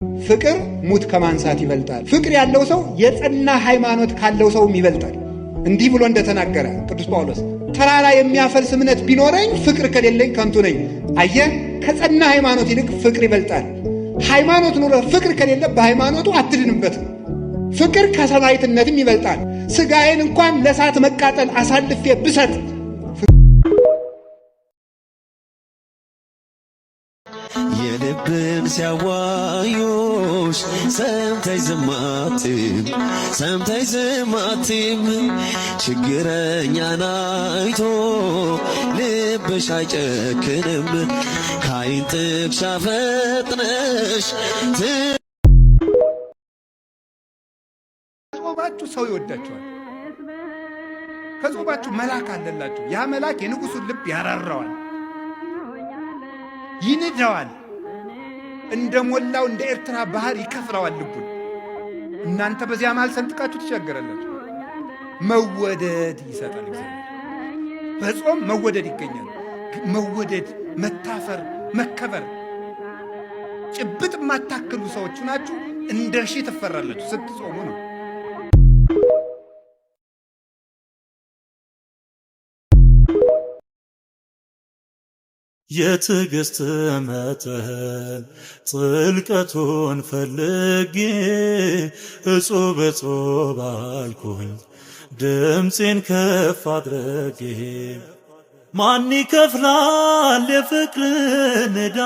ፍቅር ሙት ከማንሳት ይበልጣል። ፍቅር ያለው ሰው የጸና ሃይማኖት ካለው ሰውም ይበልጣል። እንዲህ ብሎ እንደተናገረ ቅዱስ ጳውሎስ ተራራ የሚያፈልስ እምነት ቢኖረኝ ፍቅር ከሌለኝ ከንቱ ነኝ። አየህ፣ ከጸና ሃይማኖት ይልቅ ፍቅር ይበልጣል። ሃይማኖት ኑሮ ፍቅር ከሌለ በሃይማኖቱ አትድንበትም። ፍቅር ከሰማዕትነትም ይበልጣል። ስጋዬን እንኳን ለእሳት መቃጠል አሳልፌ ብሰጥ የልብን ሲያዋዩሽ ሰምተሽ ዝም አትይም፣ ሰምተሽ ዝም አትይም። ችግረኛን አይቶ ልብሽ አይጨክንም። ከዓይን ጥቅሻ ፈጥነሽ ከጾማችሁ ሰው ይወዳችኋል። ከጾማችሁ መልአክ አለላችሁ። ያ መልአክ የንጉሡን ልብ ያራራዋል፣ ይንደዋል። እንደ ሞላው እንደ ኤርትራ ባህር ይከፍለዋል ልቡን። እናንተ በዚያ መሃል ሰንጥቃችሁ ትሻገራላችሁ። መወደድ ይሰጣል እግዚአብሔር። በጾም መወደድ ይገኛል። መወደድ፣ መታፈር፣ መከበር። ጭብጥ የማታክሉ ሰዎች ናችሁ። እንደ ሺህ ትፈራላችሁ ስትጾሙ ነው። የትዕግስት መጠን ጥልቀቱን ፈልጌ እጹብ እጹብ አልኩኝ ድምፄን ከፍ አድርጌ ማን ይከፍላል የፍቅርን ዕዳ?